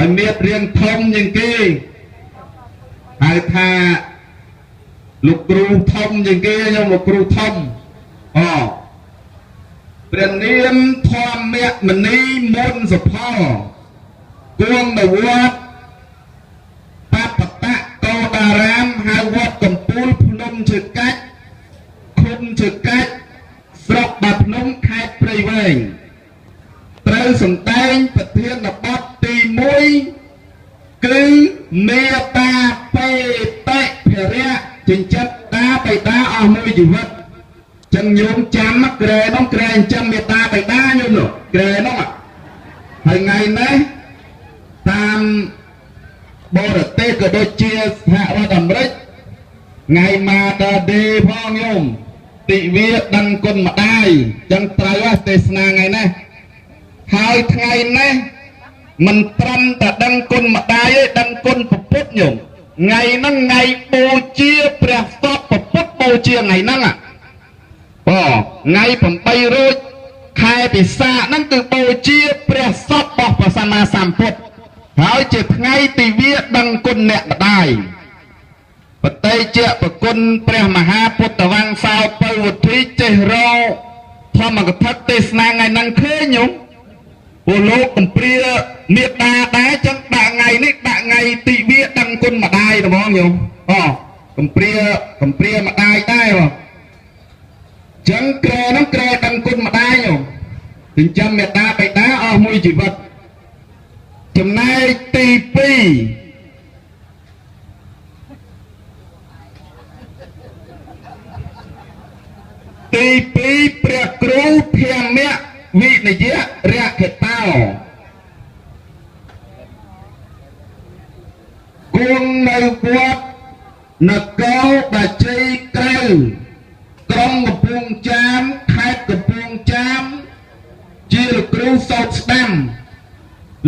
ហើយមានរៀងធំជាងគេហៅថាលោកគ្រូធំជាងគេខ្ញុំលោកគ្រូធំអព្រះនាមធម្មមនីមុនសុផលគង់នៅវត្តបបតៈកោដារាមហៅវត្តកំពូលភ្នំជើកាច់ឃុំជើកាច់ស្រុកបាភ្នំខេត្តព្រៃវែងត្រូវសម្ដែងប្រធានបទទី1គឺមេតាបេតិភរៈចិញ្ចឹមតាបិតាអស់មួយជីវិតចឹងញោមចាំក្រែនោះក្រែចិញ្ចឹមមេតាបិតាញោមនោះក្រែនោះហើយថ្ងៃនេះតាមបរទេសក៏ដូចជាសហរដ្ឋអាមេរិកថ្ងៃ Mother Day ផងញោមទិវាដឹងគុណម្ដាយចឹងត្រូវទេសនាថ្ងៃនេះហើយថ្ងៃនេះមិនត្រឹមតែដឹងគុណម្ដាយទេដឹងគុណព្រះពុទ្ធញោមថ្ងៃហ្នឹងថ្ងៃបូជាព្រះសពព្រះពុទ្ធបូជាថ្ងៃហ្នឹងបងថ្ងៃ8រោចខែពិសាខហ្នឹងគឺបូជាព្រះសពរបស់ព្រះសម្មាសម្ពុទ្ធហើយជាថ្ងៃទិវាដឹងគុណអ្នកម្ដាយបតិជាប្រគុណព្រះមហាពុទ្ធវង្សោពៅវុធីចេះរធម្មកថាទេសនាថ្ងៃហ្នឹងឃើញញោមពលលោកកំព្រាមេដាដែរចឹងដាក់ថ្ងៃនេះដាក់ថ្ងៃទិវាដឹងគុណម្ដាយហ្មងញោមអូកំព្រាម្ដាយដែរបងចឹងក្រែហ្នឹងក្រែដឹងគុណម្ដាយញោមចិញ្ចឹមមេដាបិតាអស់មួយជីវិតចំណែកទី2ទី2ព្រះគ្រូធម្មវិនយរខេតោគង់នៅវត្តនគរបាជ័យក្រៅក្រុងកំពង់ចាមខេត្តកំពង់ចាមជាលោកគ្រូសោតស្ដាំ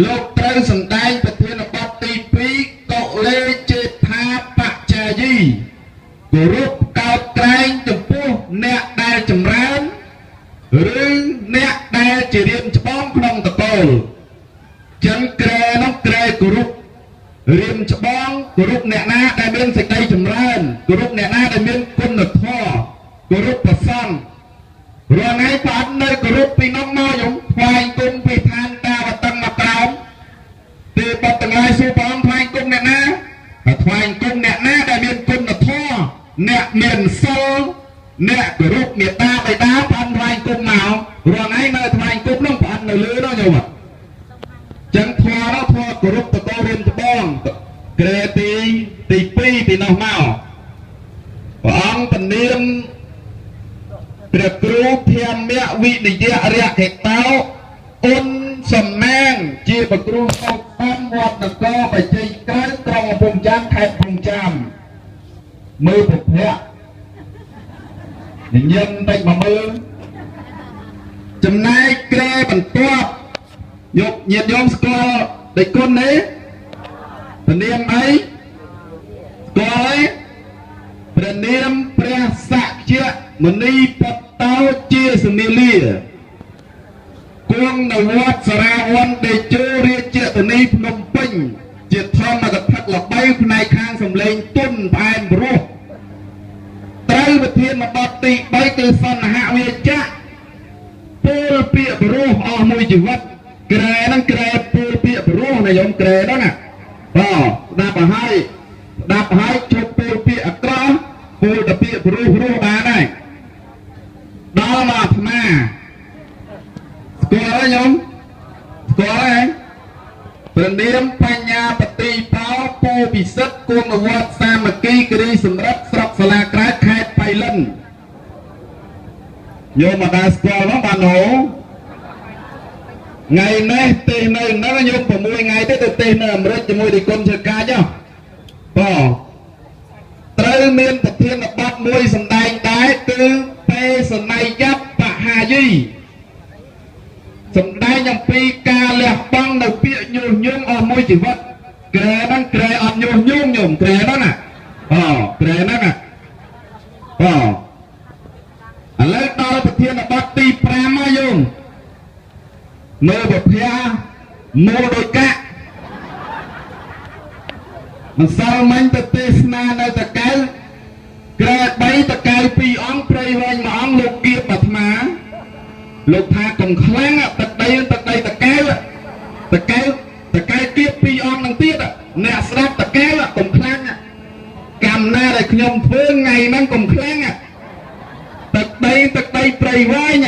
លោកត្រូវសម្ដែងប្រធានបទទី2កុលេចេថាបច្ចាយីគោរពកោតក្រែងចំពោះអ្នកដែលចម្រើនឬអ្នកដែលជារៀមច្បងក្នុងតកូលចឹងក្រែនោះក្រែគោរពរៀមច្បងគោរពអ្នកណាដែលមានសេចក្តីចម្រើនគោរពអ្នកណាដែលមានគុណធម៌គោរពព្រះសង្ឃរាល់ថ្ងៃក៏អត់នៅគោរពពីនោះមកខ្ញុំថ្វាយគុំពីឋានតាវតឹងមកក្រោមទេបុត្រទាំងឡាយសួរព្រះអង្គថ្វាយគុំអ្នកណាថ្វាយគុំអ្នកណាដែលមានគុណធម៌អ្នកមានសិលអ្នកគោរពមេត្តាបិតាព្រះអង្គថ្វាយគុំមករាល់ថ្ងៃនៅថ្វាយគុំនោះព្រះអង្គនៅលើនោះញោមចឹងធម៌នោះធម៌គោរពតកូលរៀមច្បងក្រែទី2ពីនោះមកព្រះអង្គពនាមព្រះគ្រូធម្មវិនយរខេតោអ៊ុនសំណាងជាព្រះគ្រូសោតតាមវត្តនគរបជ័យក្រៅក្រុងកំពង់ចាមខេត្តកំពង់ចាមមើលពភៈញញឹមតិចមកមើលចំណែកក្រែបន្ទាប់យកញាតិញោមស្គាល់ដេចគុណទេព្រះនាមអីស្គាល់ទេព្រះនាមព្រះសក្យមុនីបតោជាសមាលាគង់នៅវត្តសារាវ័នតេជោរាជធានីភ្នំពេញជាធម្មកថាល្បីផ្នែកខាងសម្លេងទុនផ្អែមព្រោះត្រូវប្រធានបទទី3គឺសន្ហវាចៈពលពាក្យព្រោះអស់មួយជីវិតក្រែហ្នឹងក្រែពលពាក្យព្រោះណាញោមក្រែហ្នឹងណាបាទស្ដាប់ឲ្យស្ដាប់ឲ្យជប់ពលពាក្យអាក្រក់ពលតែពាក្យព្រោះរស់បានហើយដល់មកអាត្មាស្គាល់ហើយញោមស្គាល់ហើយព្រះនាមបញ្ញាបតិបោពោពិសិដ្ឋគង់នៅវត្តសាមគ្គីគិរីសម្រិទ្ធស្រុកសាលាក្រៅខេត្តបៃលិនញោមមកដល់ស្គាល់ហ្នឹងបានហូថ្ងៃនេះទេសនៅហ្នឹងញោម6ថ្ងៃទេទៅទេសនៅអាមេរិកជាមួយទីគុណជាកាចហ៎បងត្រូវមានប្រធានបទមួយសម្ដែងដែរគឺបេសន័យបហាយីសម្ដែងអំពីការលះបង់នៅពាក្យញុះញង់អស់មួយជីវិតក្រែហ្នឹងក្រែអត់ញុះញង់ញោមក្រែហ្នឹងណាអូក្រែហ្នឹងណាអូឥឡូវដល់ប្រធានបទទី5មកញោមមើលពភៈមូលដូចកាក់ ម្សិលមិញទៅទេសនានៅតកែវក្រែ3តកែវ2អង្គព្រៃវែង1អង្គលោកគៀបអាត្មាលោកថាកុំខ្លាំងទឹកដីទឹកដីតកែវតកែវតកែវគៀប2អង្គនឹងទៀតអ្នកស្ដាប់តកែវកុំខ្លាំងកម្មណាដែលខ្ញុំធ្វើថ្ងៃហ្នឹងកុំខ្លាំងទឹកដីទឹកដីព្រៃវែង។